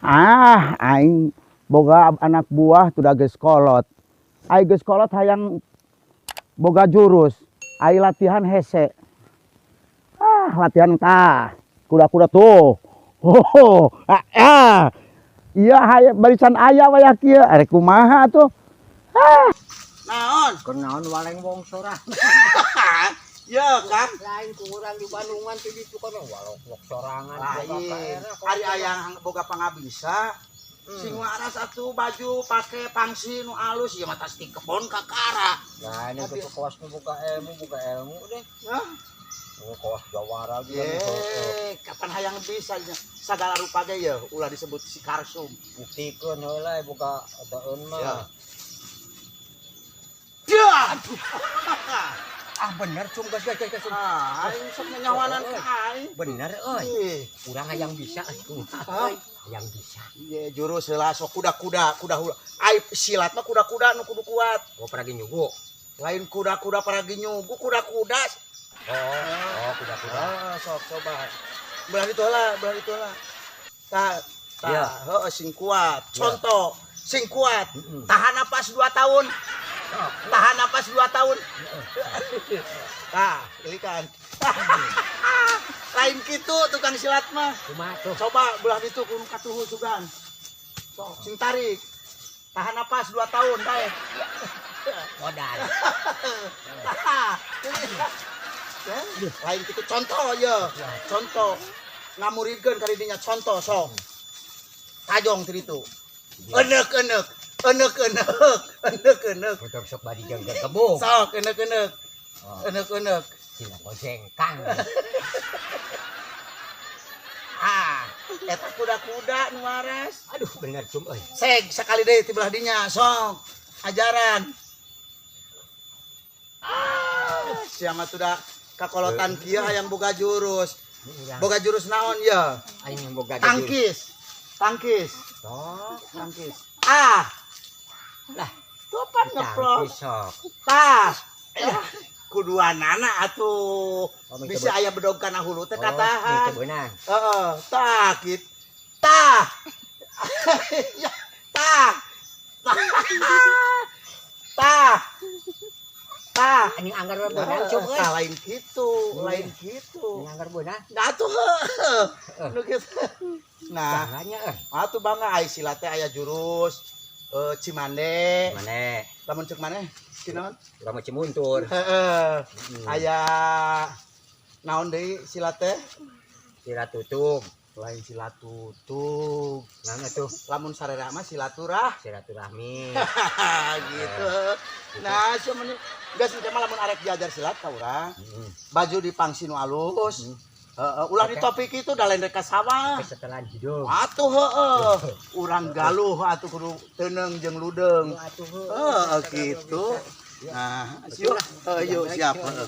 Ah, aing boga anak buah tuh geus kolot. Aing geus kolot hayang boga jurus. Aing latihan hese. Ah, latihan tah. Kuda-kuda tuh. Oh, ah, ah. Iya, hayang barisan aya wayah kieu. Arek kumaha tuh? Ah. Naon? Kenaon waleng wong sorang? Ya, Kang. Lain ku urang di Bandungan teh ditu kan walok wong sorangan. Lain. Ari ayang boga pangabisa. Sing waras atuh, baju pake pangsi nu alus ieu mah, tas ti kebon kakara. Nah, ini tuh kawas nu boga ilmu deh. Hah? Oh, kawas jawara gitu. Ye, kapan hayang bisa segala rupa ge ya ulah disebut si Karsum. Buktikeun heula boga daeun Ya. mah. Ya, aduh. Ah, bener cum, gas gas gas. Ah, aing sok nyawanan ka aing. Bener euy. Ih, Urang hayang bisa euy, kumaha Hah? Euy. Hayang bisa. Ye, jurus heula sok kuda-kuda, kuda hula. Ai silat mah kuda-kuda nu kudu kuat. Gua paragi nyugu. Lain kuda-kuda paragi nyugu, kuda-kuda. Oh, kuda-kuda. Ah, sok coba. Belah itu lah, belah itu lah. Tah, tah, Ya. Heeh, sing kuat. Contoh, sing kuat. Tahan napas 2 tahun. Sok. Tahan napas 2 tahun. Tah, ini kan. Lain kitu tukang silat mah. Kumaha tuh? Coba belah itu kudu katuhu sugan. Sok, sing tarik. Tahan napas 2 tahun, bae. Modal. Tah. Ya, lain kitu contoh ya. Contoh. Ngamuridkeun kali dinya contoh sok. Tajong ti ditu. Enek enek. Enek enek. Enek enek. Betul sok badi jeung gebuk. Sok enek enek. Oh, Enek enek. Sina gojengkang. Ah, eta kuda-kuda nu waras. Aduh, bener cum euy. Seg sekali deui ti belah dinya sok. Ajaran. Ah, sia mah tuh da kakolotan kieu hayang boga jurus. Urang Boga jurus naon ya? Aing boga jurus. Tangkis. Tangkis. Sok. Tangkis. Ah, Lah, tuh pan ngeplok. tangkis sok. Tah. Eh, kuduanana atuh. Oh, minta Bisa aya bedog kana hulu teh Oh, katahan. minta beunang. Heeh, tah kitu. Tah. Ya, tah. Tah. Tah. Tah. Anjing anggar beunang cum euy. Tah, lain kitu, lain kitu. Anjing anggar beunang. Nah atuh heuh. Nu kitu. Nah, Bangganya euy. Atuh bangga ai silat teh aya jurus Cimande. Mane? Lamun cek maneh? Cinaon? Urang mah Cimuntur. Heeh. Aya naon deui silat teh? Silat tutug. Lain silat tutug. Naon atuh? Lamun sarera mah silaturah. Silaturahmi. Gitu. Nah, sia meni geus engke mah lamun arek diajar silat ka urang, baju dipangsi nu alus. Heeh, ulah ditopik itu da lain rek ka sawah. Pakai setelan hidung. Atuh heeh. Urang galuh atuh kudu teuneng jeung ludeung. Atuh. Heeh, gitu. Nah, siap. Heeh, yuk siap. Heeh.